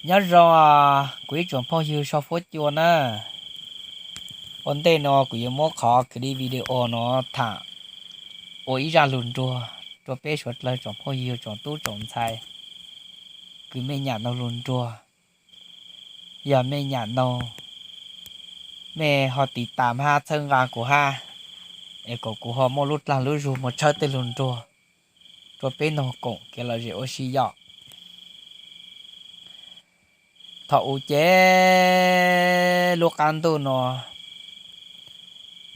Nyob zoo, kuv ib tsoom phooj ywg sau fuab cua na. Ua ntej no kuv yuav muab qhov clip video no tham ua ib zaj lug nruag rua peb suav dlawg tsoom phooj ywg tsoom tub tsoom ntxhais, kws mej nyam noog lug nruag. Yog mej nyam noog, mej ho tiv tas hab txhawb nqaa kuv hab, es kom kuv ho muaj lub dlaag lub zug moog tshawb tej lug nruag rua peb noog koom kev lom zem ua si yom. Thaum u ces lub qaab ntuj no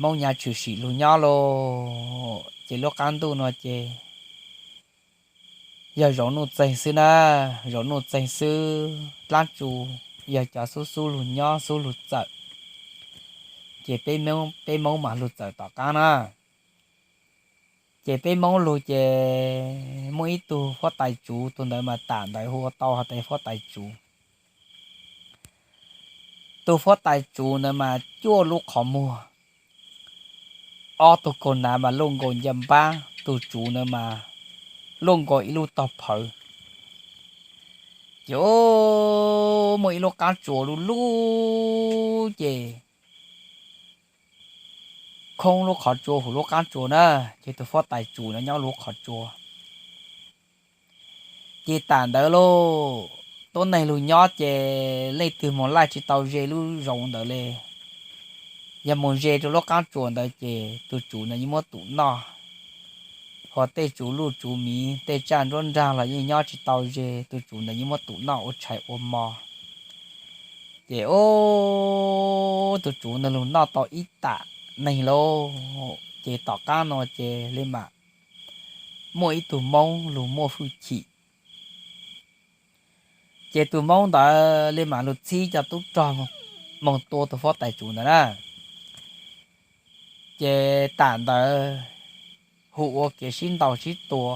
Moob nyaav tshwm sim lug nyob lauj, ces lub qaab ntuj no ces yog zoov nuj txeeg xwb na, zoov nuj txeeg xwb, dlaab tsi yog cov xub xub lug nyob xub lug txawm, ces peb Moob mas lug txawm tom qaab na. Ces peb Moob lug ces muaj ib tug fuab tais tsuv, tug ntawd mas tam ntawd hu ua tau has tas fuab tais tsuv. Tug fuab tais tsuv ntawd mas cuaj lub qhov muag, ob tug kaug nav mas luj nkaus nca npaab, tug tsuv ntawd mas luj nkaus ib lub tog phawv. Ces muaj ib lub qaab tsuas lub lub ces khoob lub qhov tsua huv lub qaab tsuas na, ces tug fuab tais tsuv ntawd nyob lub qhov tsua. Ces tam ntawd lauj, tuab neeg lug nyob ces leej twg moog laij tsi tau ze lub zoov ntawd le. Yog moog ze rua lub qaab tsuas ntawd ces tug tsuv ntawd yeej muab tum noj, ho tej tsuv luj tsuv miv tej tsaj nruab nraag los yeej nyob tsi tau ze, tug tsuv ntawd yeej muab tum noj ua tshais ua mov. Ces ub, tug tsuv ntawd lug noj tau ib tam neeg lauj, ces tom qaab no ces le maam muaj ib tug Moob lug muaj hwj chim. Ces tug Moob ntawd le maam lug txhib cov tub rog moog tua tug fuab tais tsuv ntawd na. Ces tam ntawd hu ua kev sib ntaus sib tua,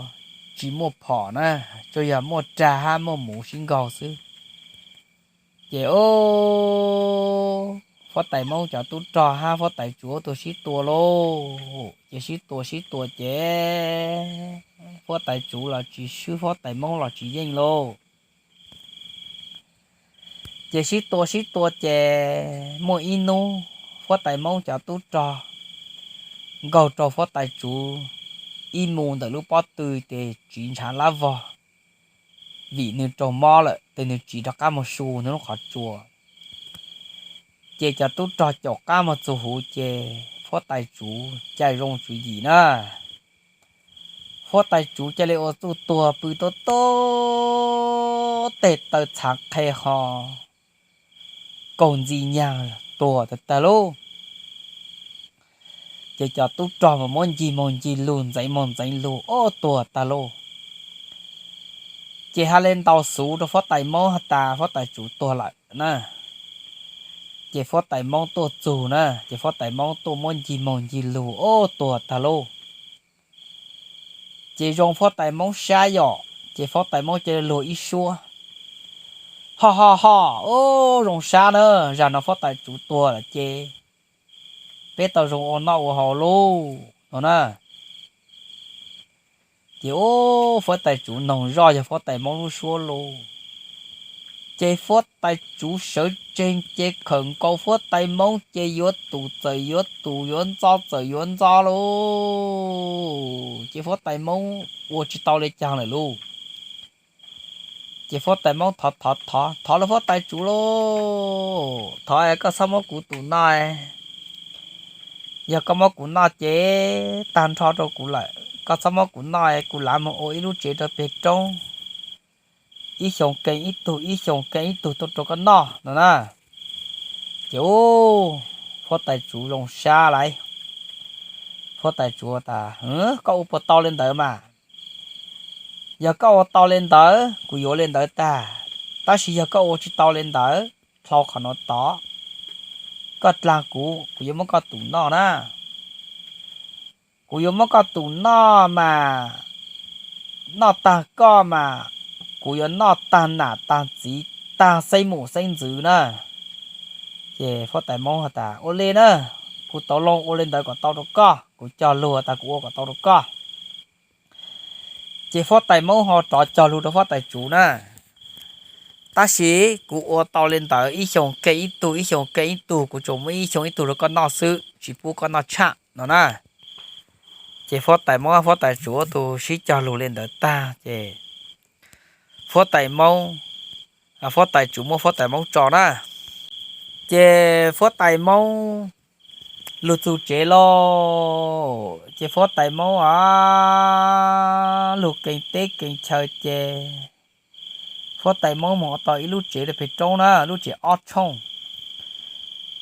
tsi muaj phom na, tsuas yog muaj rag hab muaj muv sib nkaug xwb. Ces ub, fuab tais Moob cov tub rog hab fuab tais tsuv ua tug sib tua lauj, ces sib tua sib tua ces fuab tais tsuv los tsi swb fuab tais Moob los tsi yeej lauj. Ces sib tua sib tua ces muaj ib nub fuab tais Moob cov tub rog nkaug rua fuab tais tsuv ib mu ntawm lub pob tw ces tsiv ntshav lab vog, vim nwg raug mob lawm tes nwg tsiv rov qab moog su nwg lub qhov tsua. Ces cov tub rog caum qab moog txug huv ces fuab tais tsuv ca zoo tswv yim na. Fuab tais tsuv ca le ua txuj tuag pw tuab tuab, tej taw txhav qhe ho kaug ntxi nyaag tuag tag tag lauj. Ces cov tub rog mas muab ncig moog ncig lug ntxeev moog ntxeev lug ub tuag tag lauj. Ces ha le ntaus xuv rua fuab tais Moob has tas fuab tais tsuv tuag lawm na. Ces fuab tais Moob tuaj txug na, ces fuab tais Moob tuaj muab ncig moog ncig lug ub tuag tag lauj. Ces zoo fuab tais Moob sab yom, ces fuab tais Moob ca le luag ib suab, ho ho ho, ub zoo sab na, zag no fuab tais tsuv tuag lawm ces peb tau zoo ua noj ua haus lauj no na. Ces ub, fuab tais tsuv noog zoj yog fuab tais Moob lub suab lauj. Ces fuab tais tsuv sawv tsees ces khawm nkaus fuab tais Moob ces yuav tus txawm yuav tus, yuav ntxo txawm yuav ntxo lauj. Ces fuab tais Moob ua tsis tau le caag lawm lauj. Ces fuab tais Moob thov thov thov thov lawm fuab tais tsuv lauj, thov koj txhob muab kuv tus noj, yog koj muab kuv noj ces tag nrho rau kuv lawm. Koj txhob muab kuv noj, kuv lav moog ua ib lub tsev rau peg roob, ib xyoo keej ib tug, ib xyoo keej ib tug tuaj rau koj noj no na. Ces ub, fuab tais tsuv zoo sab lawm. Fuab tais tsuv tas, koj ua puas tau le ntawd mas? Yog koj ua tau le ntawd kuv yuav le ntawd tag, tab sis yog koj ua tsis tau le ntawd, dlhau qhov no tod, koj dlaag kuv, kuv yuav muab koj tus noj na. Kuv yuav muab koj tus noj mas, noj tag koj mas, kuv yuav noj tag nam tag txiv, tag xeeb mum xeeb ntxwv na. Ces fuab tais Moob has tas, ua le na, kuv tau loo ua le ntawd kom tau rau koj, kuv cog lug tas kuv ua kom tau rau koj. Ces fuab tais Moob ho rov cog lug rau fuab tais tsuv na. Tab sis kuv ua tau li ntawd, ib xyoos kee ib tug, ib xyoos kee ib tug, kuv tsuas muab ib xyoos ib tug rau koj noj xwb, tsis pub koj noj tshaj no na. Ces huab tais Hmoob, huab tais Tsuv ob tug sib cog lus li ntawd tag ces huab tais Hmoob, huab tais Tsuv muab huab tais Hmoob tso na. Ces huab tais Hmoob lug txug tsev lauj, ces huab tais Hmoob a lug kee teb kee chaw ces huab tais Hmoob moog ua tau ib lub tsev rau peg roob na, lub tsev ob tshooj.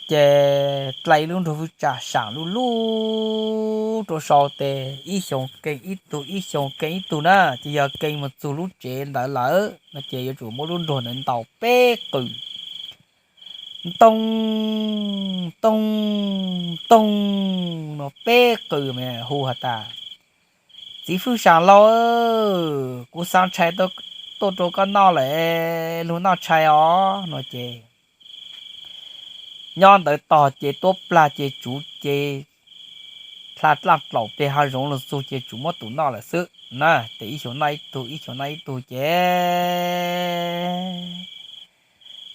Ces dlai lub nrug vwj tsa saam lub lub rau sau tes ib xyoos kee ib tug, ib xyoos kee ib tug na. Ces yog kee moog txug lub tsev ntawd lawm no ces yuav tsum muab lub nruag ntawd ntaus peb qws, toog toog toog no peb qws, hu has tas, Txiv fwj saam laug, kuv xaa tshais tuaj rau koj noj lawm, lug noj tshais os no ces nyob ntawd tog ces tuab plag ces Tsuv ces dlha dlaaj dlaum peg hav zoov lug txug ces Tsuv muab tus noj lawm xwb na. Ces ib xyoos noj ib tug, ib xyoos noj ib tug ces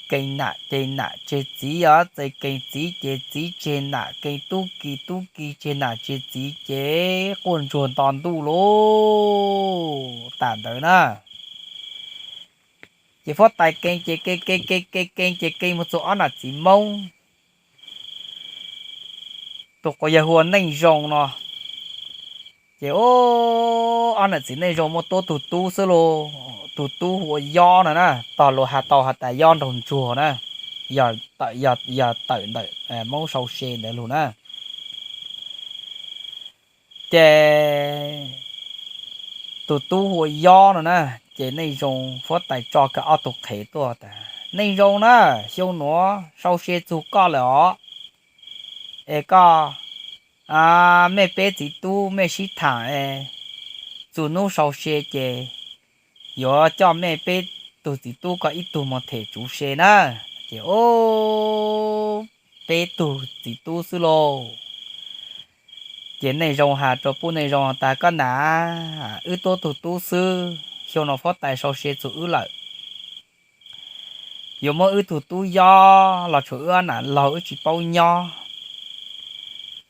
kee nam ces nam tseg txiv os, txawm kee txiv ces txiv tseg nam, kee tub ki, tub ki tseg nam tseg txiv ces quaj ntsuag nto ntuj lauj. Tam ntawd na ces huab tais kee ces kee kee kee kee kee ces kee moog txug ob nam txiv Hmoob, tus quas yawg hu ua Neej Zoo no. Ces ob nam txiv Neej Zoo muaj tuab tug tub xwb lauj, tug tub hu ua Yob no na, tog luas has tau has tas Yob Nraug Ntsuag na, yog tawm ntawm Hmoob sau se ntawd lug na. Ces tus tub hu ua Yob no na, ces Neej Zoo, huab tais tso kiag ob tug qhev tuaj tas, Neej Zoo na, xyoo nuav sau se txug koj lawm os, es koj, mej peb txiv tub mej sib thaam es txug nub sau se ces yuav coj mej peb tug txiv tub koj ib tug moog them tsuv se na. Ces peb tug txiv tub xwb lauj. Ces Neej Zoo has rua puj Neej Zoo tas, Koj nam, wb tuab tug tub xwb, xyoo no huab tais sau se txug wb lawm. Yuav muab wb tug tub Yob los tshuav wb ob nam laug wb tsis paub nyob,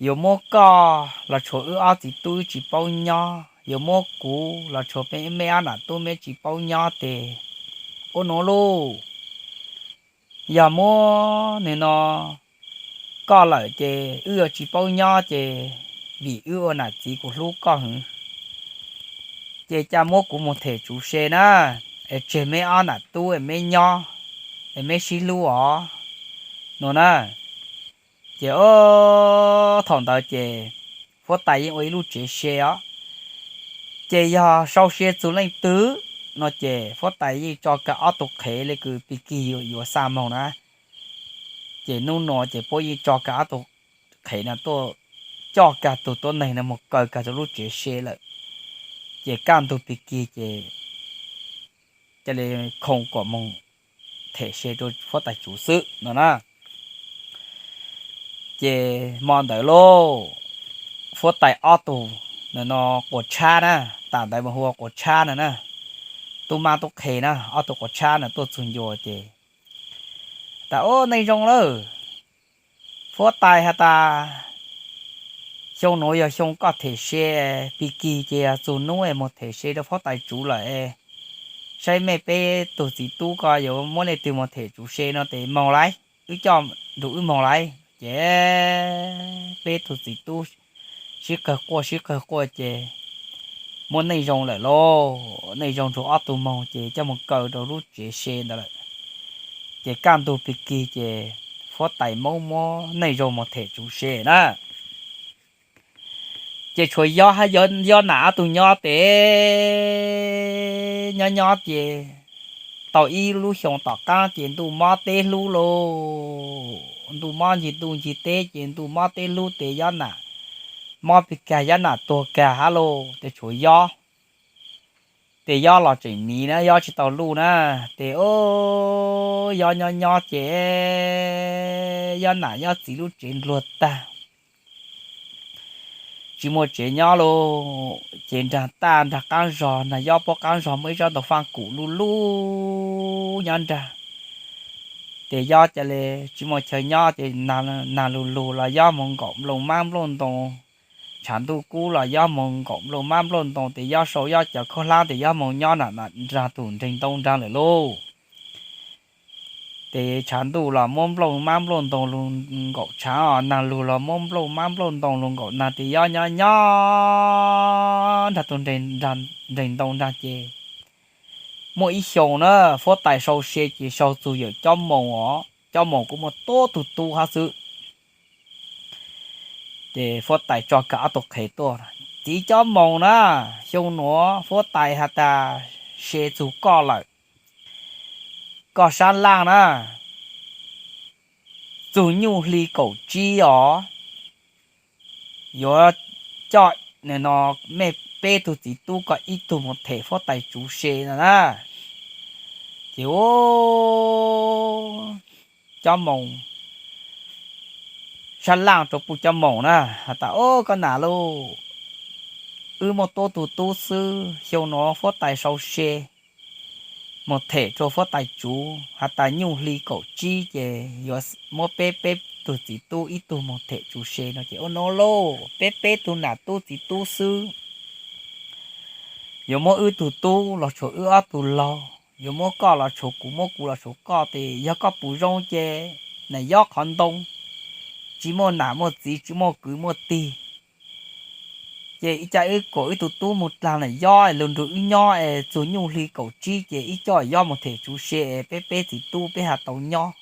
yuav muab koj los tshuav wb ob txiv tub wb tsis paub nyob, yuav muab kuv los tshuav mej ob nam tub mej tsis paub nyob tes ua nuav lauj. Yog muab nwg no koj lawm ces wb yuav tsis paub nyob ces vim wb ua nam txiv kuv hlub koj heev, ces ca muab kuv moog them tsuv se na, es tseg meb ob nam tub es meb nyob, es meb sib hlub os no na. Ces thaum ntawd ces huab tais yeej ua ib lub tsev se os. Ces yog sau se txug leej twg no ces huab tais yeej tso kag ob tug qhev le kws pig kig yuav xa moog na. Ces nub nua ces puab yeej tso kag ob tug qhev no tuaj coj kag tug tuab neeg no moog kaw kag rua lub tsev se lawm. Ces kaj ntug pig kig ces ca le khoo kuam moog them se rua huab tais tsuv xwb no na. Ces hmo ntawd lauj, huab tais ob tug no quas tshab na, tam ntawd mas hu ua quas tshab no na, tub mab tub qhe na, ob tug quas tshab no tuaj txug ncua ces tas, Ub, Neej Zoo lauj, huab tais has tas xyoo nuav yog xyoo koj them se, pig kig ces yog txug nub es moog them se rua huab tais tsuv lawm es saib mej peb tug txiv tub ko yuav muab leej twg moog them tsuv se no tes moog lauj, wb coj nrug wb moog lauj. Ces peb tug txiv tub sib qawg quaj sib qawg quaj ces muab Neej Zoo lawm lauj. Neej Zoo nrug ob tug moog ces coj moog kaw rua lub tsev se ntawd lawm. Ces kaj ntug pig kig ces huab tais Moob muab Neej Zoo moog them tsuv se na. Ces tshuav Yob hab Yob nam ob tug nyob tes nyob nyob ces tau ib lub xyoo tom qaab ces ntuj mob teb hlub lauj. Ntuj mob ncig ntuj ncig teb ces ntuj mob teb hlub tes Yob nam mob pig kag, Yob nam tuag kag hab lauj, tes tshuav Yob. Tes Yob los tseem miv na, Yob tsis tau luj na. Tes Yob nyob nyob ces Yob nam Yob txiv lub tsev ndluag tag, tsis muaj tsev nyob lauj. Ces nraag taj nraag qaab zog, nraag Yob puab qaab zog muaj ib tsob ntoo faaj kum luj luj nyob nraag. Ces Yob ca le tsis muaj chaw nyob ces nag lug lug los Yob moog nkaum nplooj mab nplooj ntoo, tshav ntuj kub los Yob moog nkaum nplooj mab nplooj ntoo, ces Yob sau Yob cov khaub hlab ces Yob moog nyob nrag tug nreeg ntoo nrag lawm lauj. Ces tshav ntuj los muab nplooj mab nplooj ntoo lug nkaum tshav, nag lug los muab nplooj mab nplooj ntoo lug nkaum nag, ces Yob nyob nyob nrag tug nreeg ntoo nrag ces muaj ib xyoo na, huab tais sau se ces sau txug yawm Cob Moos os, Cob Moos kuj muaj tuab tug tub hab xwb. Ces huab tais tso kag ob tug qhev tuaj, txiv Cob Moos na, xyoo nuav huab tais has tas se txug koj lawm, koj sab laj na, txug nyuj hli kaum tsib os, yuav coj no mej peb tug txiv tub koj ib tug moog them huab tais tsuv se no na. Ces Cob Moos sab laj rua puj Cob Moos na, has tas, Au, koj nam lauj, wb muaj tuab tug tub xwb, xyoo nuav huab tais sau se moog them rua huab tais tsuv, has tas nyuj hli kaum tsib ces yuav muab peb peb tug txiv tub ib tug moog them tsuv se no. Ces ua nuav lauj, peb peb tug nam tub txiv tub xwb, yuav muab wb tug tub los tshuav wb ob tug laug, yuav muab koj los tshuav kuv, muab kuv los tshuav koj, ces yog koj pum zoo ces nam Yob qhov ntoo, tsis muaj nam muaj txiv, tsis muaj kwv muaj tij, ces ib ca wb kuas wb tug tub moog dlaag nam Yob lug nrug wb nyob es txug nyuj hli kaum tsib ces wb coj Yob moog them tsuv se es peb peb txiv tub peb has tau nyob.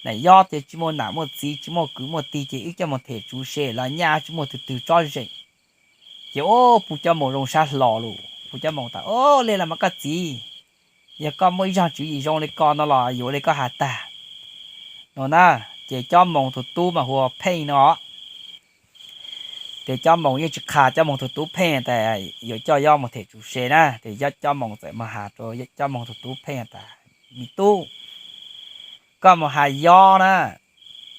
Nam Yob ces tsis muaj nam muaj txiv, tsis muaj kwv muaj tij, ces wb coj moog them tsuv se los nyaj tsis muaj tug twg tsob zeem. Ces ua puj Cob Moos zoo sab hlo lug, puj Cob Moos tas, Au, le los mas koj txiv, yog koj muaj ib zag tswv yim zoo le ko no los yuav le koj has tag no na. Ces Cob Moos tug tub mas hu ua Pheej no. Ces Cob Moos yeej tsis qha Cob Moos tug tub Pheej tas yuav coj Yob moog them tsuv se na. Ces Cob Moos txawm moog has rua Cob Moos tug tub Pheej tas, Me tub, koj moog has Yob na,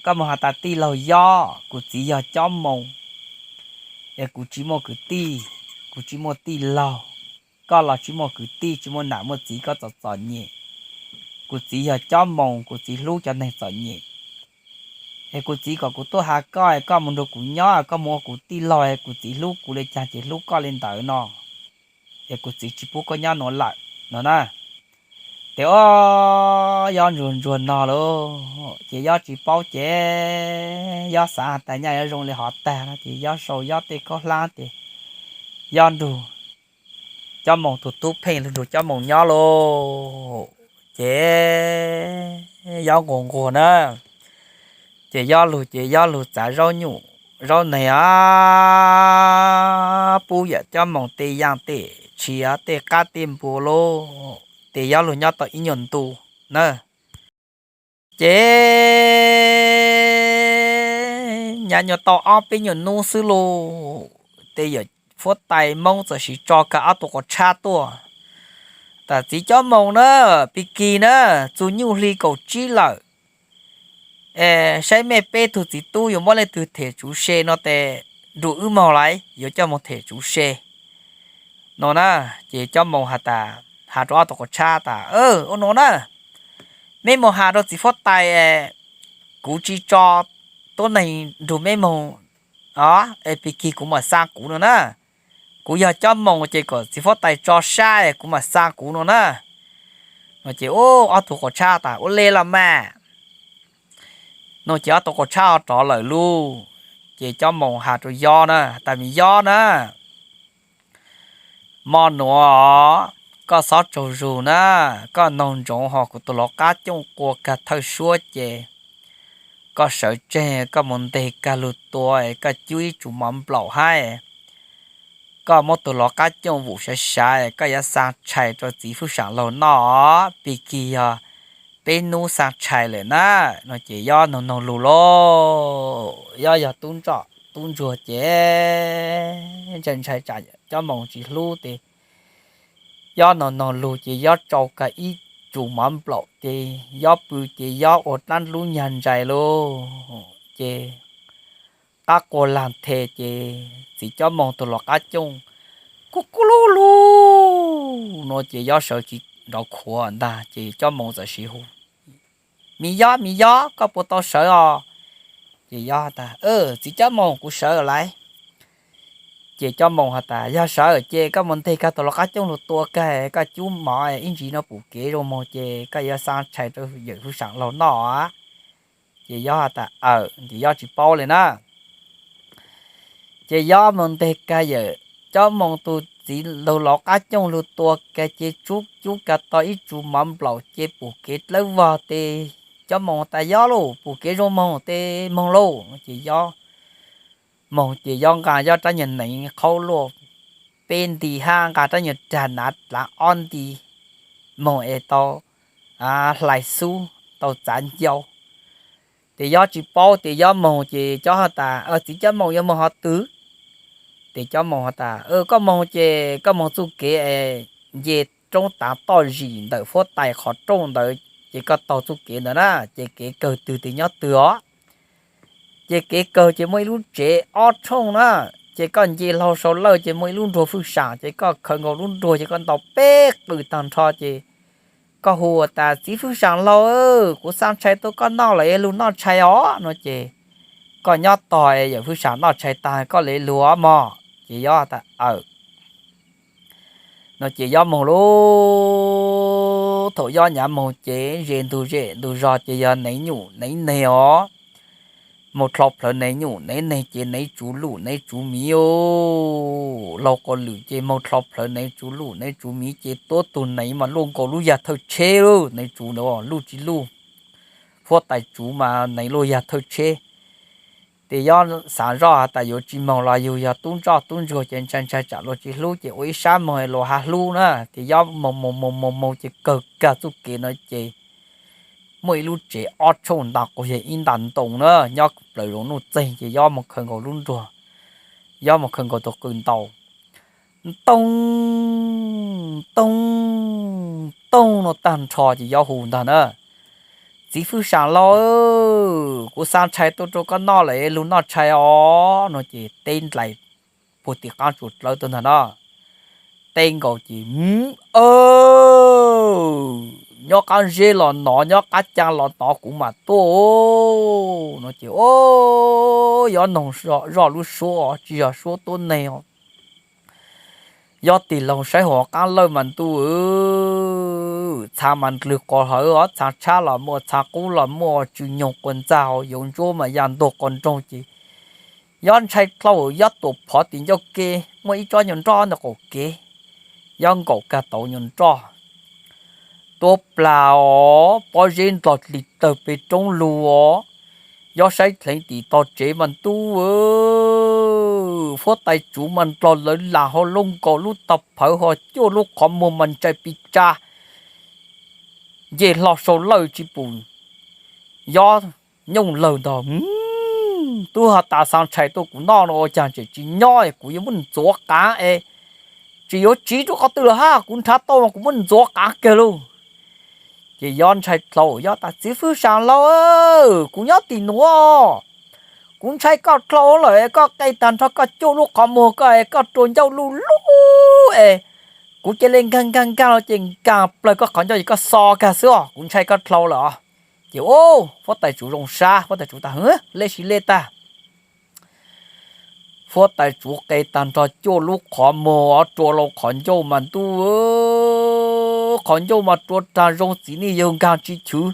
koj moog has tas, Tij laug Yob, kuv txiv yog Cob Moos, es kuv tsis muaj kwv tij, kuv tsis muaj tij laug, koj los tsis muaj kwv tij, tsis muaj nam muaj txiv, koj txom txom nyem. Kuv txiv yog Cob Moos, kuv txiv hlub cov neeg txom nyem. Es kuv txiv kom kuv tuaj has koj, koj moog nrug kuv nyob, koj moog ua kuv tij laug, kuv txiv hlub kuv le caag ces hlub koj le ntawd no, es kuv txiv tsis pub koj nyob nuav lawm no na. Ces ua Yob ntsuag ntsuag no lauj, ces Yob tsis paub ces Yob xaav has tas nyaj yuav zoo le hov tag no ces Yob sau Yob tej khaub hlab ces Yob nrug Cob Moos tug tub Pheej lug nrug Cob Moos nyob lauj. Ces Yob nquag nquag na, ces Yob lug ces Yob lug txav zaub nyuj zaub neeg os, pub yawm Cob Moos tej yaaj tej tshis tej qab tej npua lauj. Ces Yob lug nyob tau ib nyuag ntu na. Ces nyaj nyuag tau ob peb nyuag nub xwb lauj, ces yawm huab tais Moob txawm sis tso kag ob tug quas tshab tuaj tas, Txiv Cob Moos na, pig kig na, txug nyuj hli kaum tsib lawm, es saib mej peb tug txiv tub yuav muab leej twg them tsuv se no tes nrug wb moog lauj, yuav coj moog them tsuv se no na. Ces Cob Moos has tas, has rua ob tug quas tshab tas, Ua nuav na, meb moog has rua txiv huab tais, kuv tsis tso tuab neeg nrug meb moog os, es pig kig kuv mam xaa kuv no na. Kuv yog Cob Moos ces kom txiv huab tais tso sab es kuv mam xaa kuv no na. No ces ob tug quas tshab tas, Ua le los mas no ces ob tug quas tshab ho rov lawm lauj. Ces Cob Moos has rua Yob na, tas, Me Yob na, mo nuav koj xob tsaug zug na, koj noog ntsoov ho kuv tug lau qab cooj qua kag thawj suab ces koj sawv tseg koj mus nteg kag lug tua, koj cub ib tsum mov nplaum hab, koj muab tug lau qab cooj vum sav sav, koj yuav xaa tshais rua txiv fwj saam laug noj, pig kig yog peb nub xaa tshais lawm na. No ces Yob noog noog lug lauj, Yob yog tub ntsuag ces ntshai ntshai tsam Cob Moos tsis hlub ces Yob noog noog lug ces Yob tsau kag ib tsum mov nplaum ces Yob pw ces Yob ua dlaab lub nyag ntsais lauj. Ces qab qua lag nthe ces txiv Cob Moos tug lau qab cooj kuj kuj lug lug no ces Yob sawv tsis nrov khuav ntag ces Cob Moos txawm sis hu, Miv Yob, Miv Yob, koj puas tau sawv os? Ces Yob has tas, Txiv Cob Moos, kuv sawv lawm. Ces Cob Moos has tas, Yog sawv ces koj mus nteg kag tau lub qab cooj lug tua kag, koj cub mov ib ntsis no pum kev zoo moog ces koj yuav xaa tshais rau yawm fwj sam laug noj. Ces Yob has tas, Aws, ces Yob tsis paub li na. Ces Yob mus nteg kag yawm Cob Moos tus txiv laug lub qab cooj lug tua kag ces cub kag tau ib tsu mov nplaum ces pum kev dlawb vog tes Cob Moos tas, Yob lauj, pum kev zoo moog tes moog lauj. Ces Yob moog ces Yob nqa Yob rab nyuag neev qhaub luaj peb nti hab nqa rab nyuag rag nav dlaav ob nti moog es tau hlais xub tau txav ncau. Ces Yob tsis paub ces Yob moog ces Cob has tas, Txiv Cob Moos, yuav moog hov twg? Ces Cob Moos has tas, Koj moog ces koj moog txuj kev es nce roob tav toj zis ntawm huab tais qhov rooj ntawd ces koj taug txuj kev ntawd na, ces kev kawg twg tes nyob twg os. Ces kev kawg ces muaj ib lub tsev ob tshooj na, ces koj nce hlau sau lawj ces muaj ib lub nruag fwj sam ces koj khaws nkaus lub nruag ces koj ntaus peb qws tag nrho ces koj hu has tas, Txiv fwj sam laug, kuv xaa tshais tuaj koj noj lawm es lug noj tshais os no ces koj nyob tog es yawm fwj sam noj tshais tag koj le lug mog. Ces Yob tas, Aws no ces Yob moog lauj. Thaum Yob nyav moog ces ze ntug zej ntug zog ces yog neev nyuj neev neeg os. Moog dlhau plhawv neev nyuj neev neeg ces neev tsuv luj neev tsuv miv. Laug quas lwm ces moog dlhau plhawv neev tsuv luj neev tsuv miv ces tuab tug neev mas luaj nkaus lub yag thawj tsheb lauj, neev tsuv ntawd luj tsis luj. Huab tais tsuv mas neev luaj yag thawj tsheb. Ces Yob xaav zoj has tas yuav tsis moog los yug yog tub ntsoj tub ntsuag ces ntshai ntshai tsam luag tsis hlub ces ua ib sab moog luag ha hlub na. Ces Yob moog moog moog moog moog ces kawg kag txuj kev no ces muaj ib lub tsev ob tshooj nta quas yog ib nta ntoo na, nyob plaws zoov nuj txeeg ces Yob moog khaws nkaus lub nruag, Yob moog khaws nkaus tus qws ntaus, ntoog ntoog ntoog no tag nrho ces Yob hu ntag na, Txiv fwj sam laug, kuv xaa tshais tuaj rau koj noj lawm, lug noj tshais os no ces teb nrov puag tim qaab tsuas dlawb tuaj ntag na. Teb nkaus ces, Aw, nyob qaab zeb los nov, nyob qaab caa los nov, kuv mam tuaj no ces, o, Yob noog zoj lub suab tsis yog suab tuab neeg os. Yob tig loo saib hauv qaab lawj mas ntuj, txha mas ndlwg quas hawv os, txha tshab los muaj, txha qub los muaj, tsw nyoog quas ntxag hauv, yauv ntsuab mas ya ntuag quas nroog ces Yob ntshai dlhau, Yob tuam phov tim ncauj ke muaj ib tsob nyuag nroj ntawm qaum kev, Yob nkaum kag tauv nyuag nroj tuab plag os, pob zeb nrog dlig tawg peg roob lug os. Yob saib dheev tim tog tsev mas ntuj, huab tais tsuv mas nrog lawv lam hauv lub nkaus lub tog phawv ho cuaj lub qhov muag mas ntsais pis tsa, nce hlo sau lawj tsis pum Yob nyooj lawg ntag. Tub has tas xaa tshais tuaj kuv noj no ua caag tseem tsis nyob, kuv yuav muab ntxuav qaav es tseem yuav tsiv rau qhov twg los hab, kuv nrhav tau mas kuv muab ntxuav qaav kawg lauj. Ces Yob ntshai dlhau, Yob tas, Txiv fwj sam laug, kuv nyob tim nuav, kuv ntshai koj dlhau lawm, koj qe tag nrho koj cuaj lub qhov muag koj es koj rua ncauj luj luj es kuv cia li nkaag nkaag nkaag los ces nkaag plawg koj qhov ncauj ces koj xo kag xwb os, kuv ntshai koj dlhau lawm os. Ces huab tais tsuv zoo sab, huab tais tsuv tas, Hwv, lej si lej tag. Huab tais tsuv qe tag nrho cuaj lub qhov muag rua lau qhov ncauj mas ntuj, qhov ncauj mas rua rag zoo txiv neej yawg nkaag tsis chwv.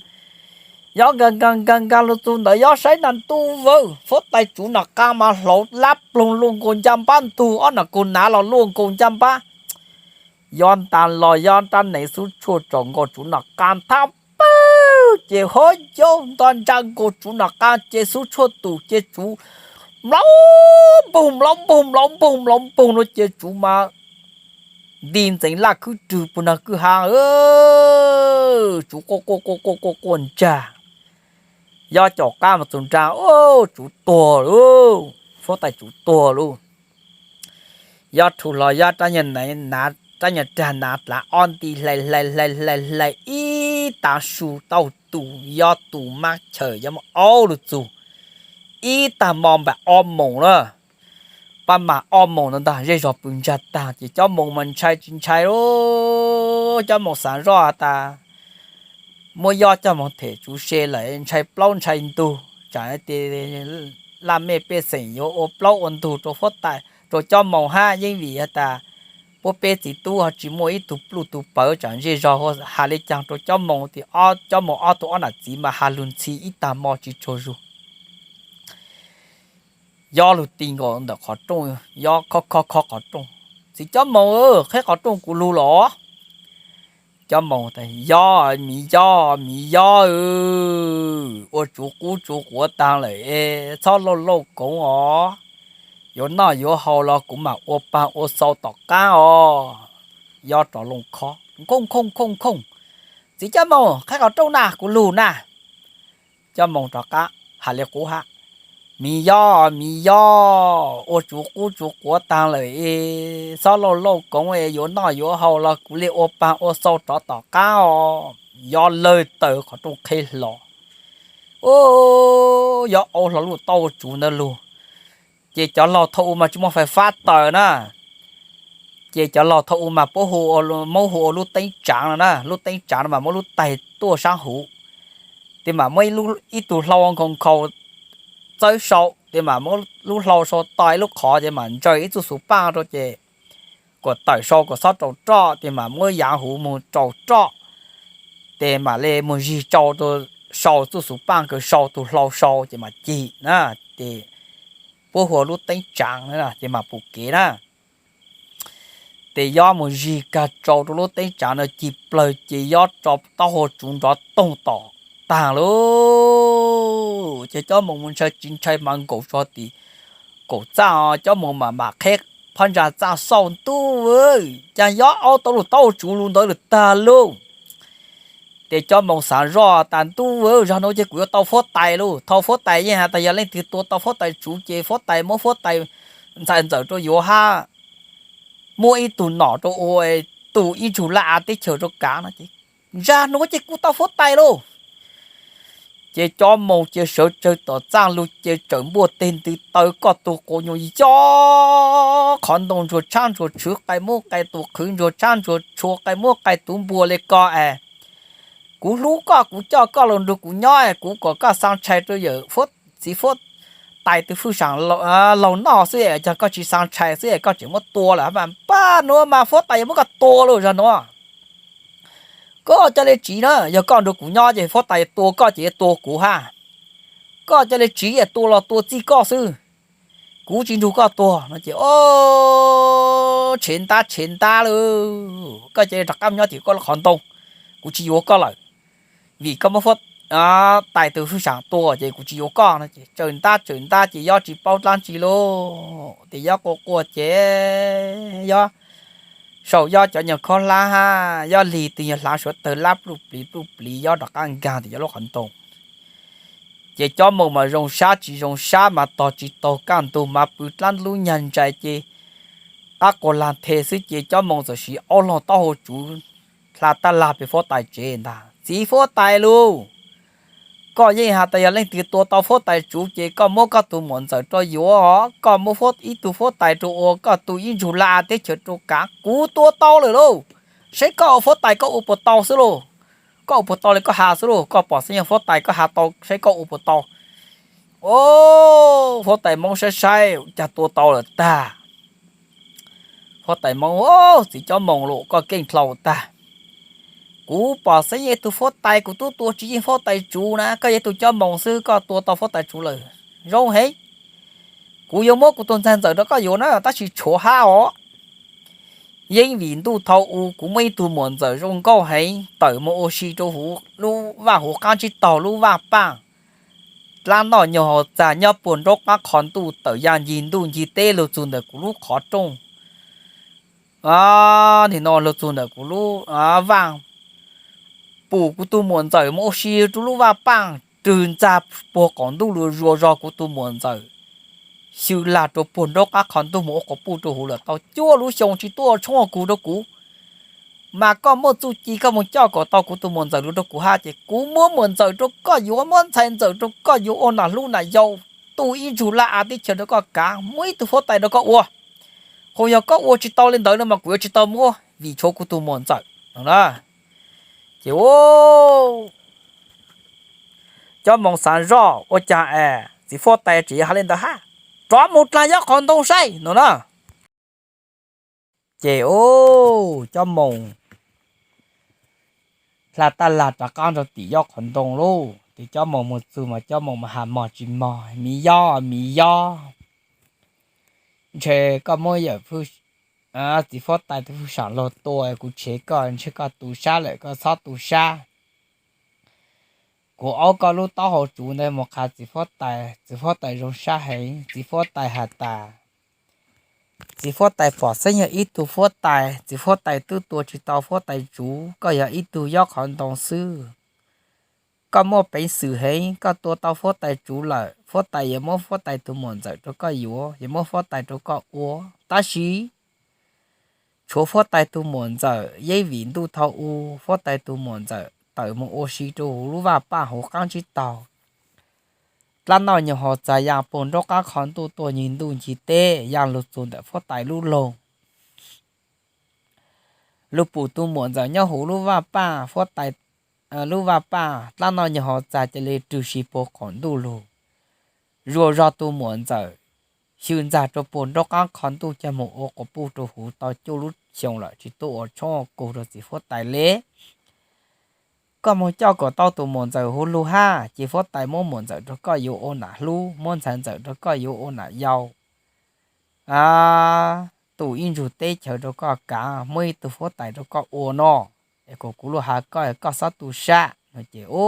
Yob nkaag nkaag nkaag nkaag lug txug ntawd Yob saib na ntuj vawv, huab tais tsuv nam qaa mas hlauv lab ploog luaj nkaus ncaj npab ntug, ob nam kaug nav los luaj nkaus ncaj npab. Yob nta los Yob rab neev xub tshuaj tsom nkaus tsuv nam qaa nthab pawg ces huab yaub nto ntsa nkaus tsuv nam qaa ces xub tshuaj tum ces tsuv mlaub npoog mlaub npoog mlaub npoog mlaub npoog no ces tsuv mas nti ntxeev laj khwb rwg puag nraag kwj ha, tsuv quaj quaj quaj quaj quaj ntsag. Yob caum qab mus txug nraag, tsuv tuag lauj, huab tais tsuv tuag lauj. Yob rhu hlo Yob rab nyuag rag nav dlaav ob nti hlais hlais hlais hlais ib tav su tauj tus, Yob tus mab chawm Yob muab aub lug txug ib tag mo npaum ob moos na. Pab mas ob moos ntawd ntag zej zog pw ntsag tag ces Cob Moos mas ntshai tsis ntshai lauj, Cob Moos xaav zoj has tas muab Yob coj moog them tsuv se lawm ntshai plaub ntshai ntug, tsam laj mej pej xeem yuav ua plaub ua ntug rau huab tais rau Cob Moos hab, yeej vim has tas puab peb txiv tub ho tsis muaj ib tug pluj tug pawv, tsam zej zog has le caag rau Cob Moos tias Cob Moos ob tug ob nam txiv mas has lug ntxhi ib tag mo tsis tsaug zug. Yob lug ti nkaus ntawm qhov rooj, Yob khob khob khob qhov rooj, Txiv Cob Moos, qheb qhov rooj kuv lug los. Cob Moos, Yob, miv Yob, miv Yob, ua tsuv qub tsuv quav taag lawm es txhob lauj lauj koov os. Yuav noj yuav haus los kuv mam ua paag ua xau tom qaab os. Yob rov loo khob, Khooj khooj khooj khooj, Txiv Cob Moos, qheb qhov rooj na, kuv lug na. Cob Moos rov qab has le qub hab, Miv Yob, miv Yob, ua tsuv qub tsuv quav taag lawm es txhob lauj lauj koov es yuav noj yuav haus los kuv le ua paag ua xau rov tom qaab os. Yob lawg taws qhov rooj qheb hlo. Yob aub hlo lub taub hau tsuv ntawd lug. Ces cov laug thaum u mas tsis muaj fais fab taws na, ces cov laug thaum u mas puab hu, muab hu ua lub teeb tsaav no na, lub teeb tsaav no mas muab lub tais tuaj saab huv, tes mam muab ib tug hlau nkhaus nkhaus txawb sau, tes mam muab lub hlau sau tau ib lub qhov ces mam ntsaws ib txuj xuv paaj rau ces kom tawm sau kom txhob raus roj, tes mam muab yaav huv moog raus roj, tes mam le moog zig tsau rau sau txuj xuv paaj kws sau tug hlau sau ces mam cig na, ces puab hu ua lub teeb tsaav ces mam pum kev na. Ces Yob moog zig kag tsau rau lub teeb tsaav no cig plawg ces Yob tso taub hau tsuv nrov toog tom taag lauj. Ces Cob Moos mus ntshai tsis ntshai mas nkaum tso tim kaum txaj, Cob Moos mam mam qheb phab ntsa txaj xauj ntuj, cas Yob aub tau lub taub hau tsuv lug ntawd lawm tag lauj. Ces Cob Moos xaav zoj tas ntuj, zag nuav ces kuv yuav tau huab tais lauj, tau huab tais yeej has tas yog leej twg tua tau huab tais tsuv ces huab tais muab huab tais ntxhais ntxawm rau yuav hab, muab ib tug nom rau ua, tu ib ntsug laj av teb chaws rau kav no ces, zag nuav ces kuv tau huab tais lauj. Ces Cob Moos cia sawv tsawg tom txaj lug ces tsawm npuaj teg ntws taw koj tug quas nyuas yob qhov ntoo ntsuag tshab ntsuag tshwv qai muab qai tus qhwv ntsuag tshab ntsuag tshua qai muab qai tuv npua le ko es, kuv hlub koj kuv coj koj lug nrug kuv nyob es kuv kom koj xaa tshais rau yawm txiv huab tais tug fwj saam laug noj xwb es, yog koj tsis xaa tshais xwb es koj tseem muab tua lawm mas pab nuav mas huab tais yuav muab koj tua lauj zag nuav. Koj coj le tsiv na, yog koj nrug kuv nyob ces huab tais tua koj ces yuav tua kuv hab. Koj coj le tsiv es tua los tua txij koj xwb, kuv tsis nrug koj tuag no ces, o, tshev ntab tshev ntab lauj, koj coj le rov qab nyob tim koj lub qhov ntoo, kuv tsis yuav koj lawm. Vim koj muab huab tais tug fwj saam tua ces kuv tsis yuav koj no ces tsawm ntab tsawm ntab ces Yob tsis paub dlaab tsi lauj. Ces Yob quaj quaj ces Yob saum Yob cov nyuag khob hlab hab Yob lig tug nyuag hlav suav tawg lab pluj pliv pluj pliv, Yob rov qab nkaag tim Yob lub qhov ntoo. Ces Cob Moos mas zoo sab tsis zoo sab mas tog tsis taug kaj ntug mas pw dlaab lub nyag ntsais ces qab quas lag the xwb ces Cob Moos txawm siv aub loog taub hau tsuv hla tab lag pem huab tais tsev ntag, Txiv huab tais lauj, koj yeej has tas yog leej twg tua tau huab tais tsuv ces koj muab koj tug muam ntxawm rau yuav, koj muab ib tug huab tais rau ua, koj tu ib ntsug laj av teb chaws rau kav, kuv tua tau lawm lauj. Saib koj ua huab tais koj ua puas tau xwb lauj. Koj ua puas tau li koj has xwb lauj, koj pom xeeb yog huab tais koj has tau saib koj ua puas tau. O, huab tais Moob saib saib cas tua tau lawm tag. Huab tais Moob, Txiv Cob Moos lauj, koj keej dlhau tag. Kuv pom xeeb yog ib tug huab tais kuv tub tua tsis yeej huab tais tsuv na, koj yog ib tug Cob Moos xwb koj tua tau huab tais tsuv lawm, zoo heev. Kuv yuav muab kuv tus ntxhais ntxawm rau koj yuav na tab sis tshuav hab os. Yeeb vim ntuj thaum u kuv muaj ib tug muam ntxawm zoo nkauj heev tawm mus ua si rau huv lub vaj huv qaab tsib taug lub vaj paaj, dlaab noj nyuag haus txag nyob puag nraub qaab qhov ntuj tawm ya ncig ntuj ncig teb lug txug ntawm kuv lub qhov rooj. Nim no lug txug ntawm kuv lub vaj, pum kuv tus muam ntxawm mus ua si rau lub vaj paaj, rwg ntxag puag qaum ntuj lug zuas zog kuv tus muam ntxawm xyw lag rau puag nraub qaab qhov ntuj mus ua quas puj rau huv lawm tau cuaj lub xyoo tsis tuaj tshoob kug rau kuv. Mas koj muaj txuj ci koj mus coj kom tau kuv tus muam ntxawm lug rau kuv hab ces kuv muab muam ntxawm rau koj yuav, muab ntxhais ntxawm rau koj yuav ua nam hlub nam yau, tu ib ntsug laj av teb chaws rau koj kav, muab ib tug huab tais rau koj ua. Qhov yog koj ua tsis tau li ntawd no mas kuv yuav tsis tau muab vim tshuav kuv tus muam ntxawm no na. Ces Cob Moos xav zoj ua cas es txiv huab tais tseem yuav hais li ntawd hab, rov mus dlaag yob qhov ntoo saib no na. Ces u, Cob Moos hla taj lag rov qab rua tim yob qhov ntoo lauj. Ces Cob Moos mus txug mas Cob Moos mas has mog tsis mog, miv yob miv yob, ntshe koj muab yawm txiv huab tais tus fwj sam laug tua kuv tshev koj, ntshe koj tu sab lawm, koj txhob tu sab. Kuv aub koj lub taub hau tsuv ntawd mus qha txiv huab tais, txiv huab tais zoo sab heev. Txiv huab tais has tas, txiv huab tais pom xeeb yog ib tug huab tais, txiv huab tais twb tua tsis tau huab tais tsuv, koj yog ib tug yob qhov ntoo xwb. Koj muaj peev xwm heev, koj tua tau huab tais tsuv lawm, huab tais yuav muab huab tais tus muam ntxawm rau koj yuav, yuav muab huab tais rau koj ua. Tab sis tshuav huab tais tus muam ntxawm, yeeb vim ntuj thaum u huab tais tus muam ntxawm tawm mus ua si rau huv lub vaj paj huv qaab tsib taug. Dlaab noj nyuag hauv txag yaa puag nraub qaab qhov ntuj tuaj ncig ntuj ncig teb, yaa lug txug ntawm huab tais lub loog. Lug pum tus muam ntxawm nyob huv lub vaj paj, huab tais lub vaj paj, dlaab noj nyuag hauv txag ca le rwg si puag qaum ntuj lug. Zuag zog tus muam ntxawm xyw ntxag rua puag nraub qaab qhov ntuj coj moog ua quas puj rua huv tau cuaj lub xyoo lawm tsis tuaj ua tshoob ua kug rua txiv huab tais le. Koj moog coj kom tau tus muam ntxawm huv lug hab, ces huab tais muab muam ntxawm rau koj yuav ua nam hlub, muab ntxhais ntxawm rau koj yuav ua nam yau. A, tu ib ntsug teb chaws rau koj kav, muab ib tug huab tais rau koj ua no, es kom kuv lug has koj, koj xob tu sab no ces u,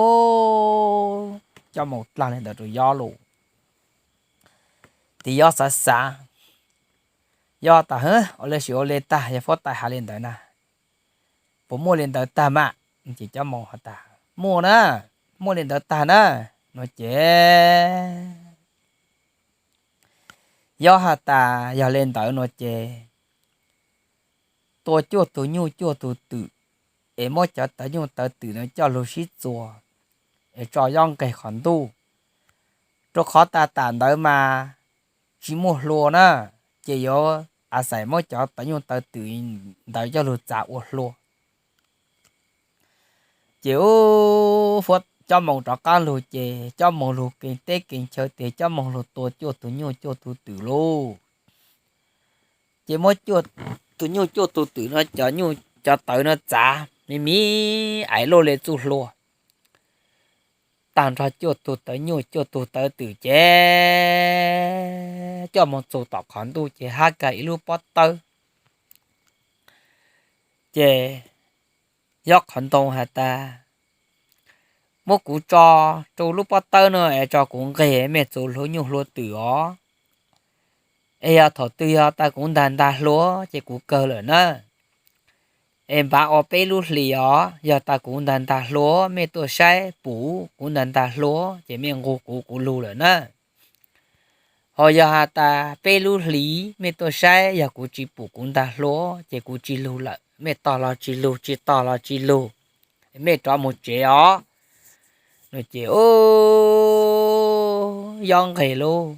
Cob Moos dlaag le ntawd rau Yob lug. Tes Yob xav xav, Yob tas, ua le sim ua le tag, yog huab tais has le ntawd na, puas muaj le ntawd tag mas? Ces Cob Moos has tas, muaj na, muaj le ntawd tag na no ces Yob has tas, yog le ntawd no ces tua cuaj tug nyuj cuaj tug twm, es muab cov tawv nyuj tawv twm no coj lug sib txuas, es tso Yob nqeg qhov ntuj, rau qhov tas tam ntawd mas tsis muaj hlua na, ces yuav a xais muab cov tawv nyuj tawv twm ntawd coj lug txav ua hlua. Ces u, Cob Moos rov qaab lug ces Cob Moos lug kev teb kev chaw tes Cob Moos lug tua cuaj tug nyuj cuaj tug twm lauj. Ces muab cuaj tug nyuj cuaj tug twm no cov nyuj cov tawv no txav me me, ais luaj le txuj hlua. Tag nrho cuaj tug tawv nyuj cuaj tug tawv twm ces Cob Moos txug tom qhov ntuj ces hab kag ib lub pob tawb. Ces Yob qhov ntoo has tas, muab kuv tso rau lub pob tawb no es tso kuv nqeg, mej txuas hlua nyuj hlua twm os. Es yog thaum twg yog tas kuv ntag ntag hlua ces kuv kawg lawm na. Es npav ua peb lub hlis os, yog tas kuv ntag ntag hlua mej tuaj saib pum kuv ntag ntag hlua ces mej nqug kuv, kuv lug lawm na. Ho yog has tas peb lub hlis mej tuaj saib yog kuv tsis pum kuv ntag hlua ces kuv tsis lug lawm, mej tog los tsis lug, tsis tog los tsis lug, mej rov mus tsev os no ces Yob nqeg lauj.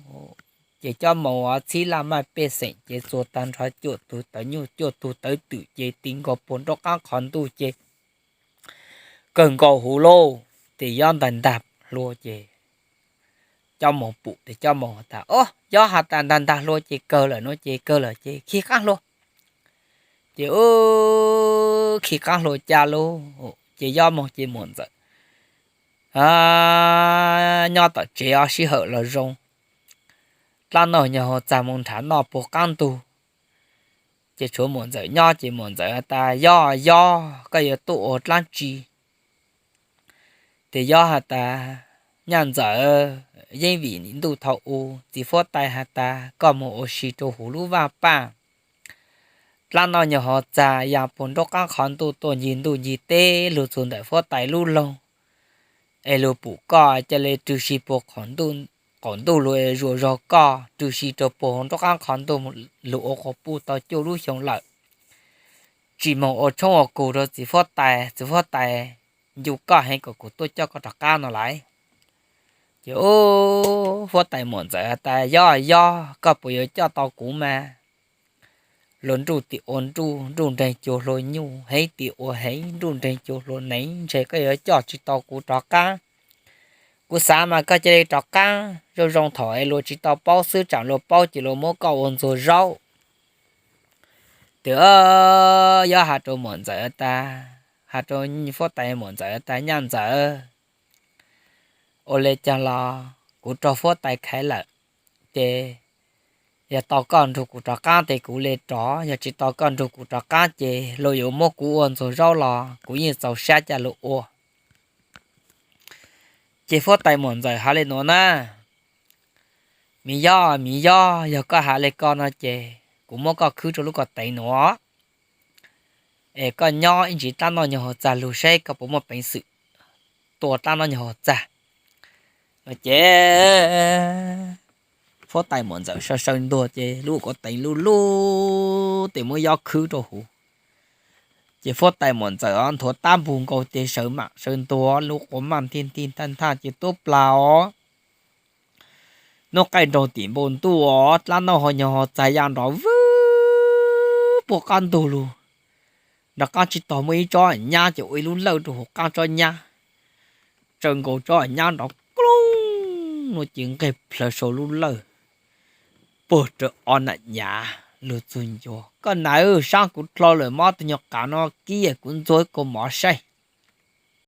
Ces Cob Moos txhib laj maj pej xeem ces txuas tag nrho cuaj tug tawv nyuj cuaj tug tawv twm ces ti nkaus puag nraub qaab qhov ntuj ces kawg nkaus huv lauj. Ces Yob ntag ntag hlua ces Cob Moos pum ces Cob Moos has tas, o, Yob has tas ntag ntag hlua ces kawg lawm no ces kawg lawm ces khi qaab hlua. Ces u, khi qaab hlua ca lauj, ces Yob moog ces muam ntxawm nyob tom tsev ob sij hawm los zoo, dlaab noj nyuag hauv txag moog nrhav noj puag qaab ntug. Ces tshuav muam ntxawm nyob ces muam ntxawm has tas, Yob, Yob, koj yuav tuaj ua dlaab tsi? Ces Yob has tas, Nyaj ntxawm, yeeb vim ntuj thaum u txiv huab tais has tas koj moog ua si rau huv lub vaaj paj, dlaab noj nyuag hauv txag yaa puag nraub qaab qhov ntuj tuaj ncig ntuj ncig teb lug txug ntawm huab tais lub loog, es lug pum koj ca le rwg si puag qaum ntuj lug es zuaj zog koj rwg si rau puag nraub qaab qhov ntuj lug ua quas puj tau cuaj lub xyoo lawm, tsis moog ua tshoob ua kug rau txiv huab tais, txiv huab tais ncu koj heev kom kuv tuaj coj koj rov qaab no lais. Ces u, huab tais muam ntxawm has tas, Yob, Yob, koj puas yuav coj tau kuv mas? Luag nruj tim ua nruj, nruj nreeg cuag hlua nyuj, heev tim ua heev, nruj nreeg cuag hlua neev, ntshe koj yuav coj tsis tau kuv rov qaab. Kuv xav mas koj cia li rov qab, zoo zoo thaum es luag tsis tau paub xwb, tsam luag paub ces luag muab koj ua ntxuag zaub. Tus yob has rau muam ntxawm tas, has rau fuab tais muam ntxawm tas, Nyaj ntxawm, ua li cas los kuv raug fuab tais khaiv lawm, ces yog tau koj nrug kuv rov qab ces kuv li rov, yog tsis tau koj nrug kuv rov qab ces luag yuav muab kuv ua ntxuag zaub los kuv yeej txaus sab cas luag ua. Ces fuab tais muam ntxawm has li nuav na, Miv yob, miv yob, yog koj has li ko no ces kuv muab koj khwb rau lub ko teev nuav, es koj nyob ib ntsis dlaab noj nyuag hauv txag lug saib koj puas muaj peev xwm tua dlaab noj nyuag hauv txag. Ces fuab tais muam ntxawm saw saw ntuag ces lub ko teev lub lub tes muab yob khwb rau huv. Ces fuab tais muam ntxawm nthuav tab npug nkaus ces sawv mam sawv ntuag, lub quav maj ntig ntig ntaj ntaj ces tuab plas os. Nuj qaij nraug tim npoo ntuj os, dlaab noj hauv nyuag hauv txag ya nrov vwb puag qab ntug lug, nrov qab tsis tog muaj ib tsob nyab ces ua ib lub lawj rau huv qab tsob nyab, tsaws nkaus tsob nyab nrov kloog no ces nqeg plawg saum lub lawj puag rau ob nam nyav lug txug ncua. Koj nam, saab kuv dlhau lawm, mob tug nyuag qav no kib kuv ntxuag ib kaus mov saib.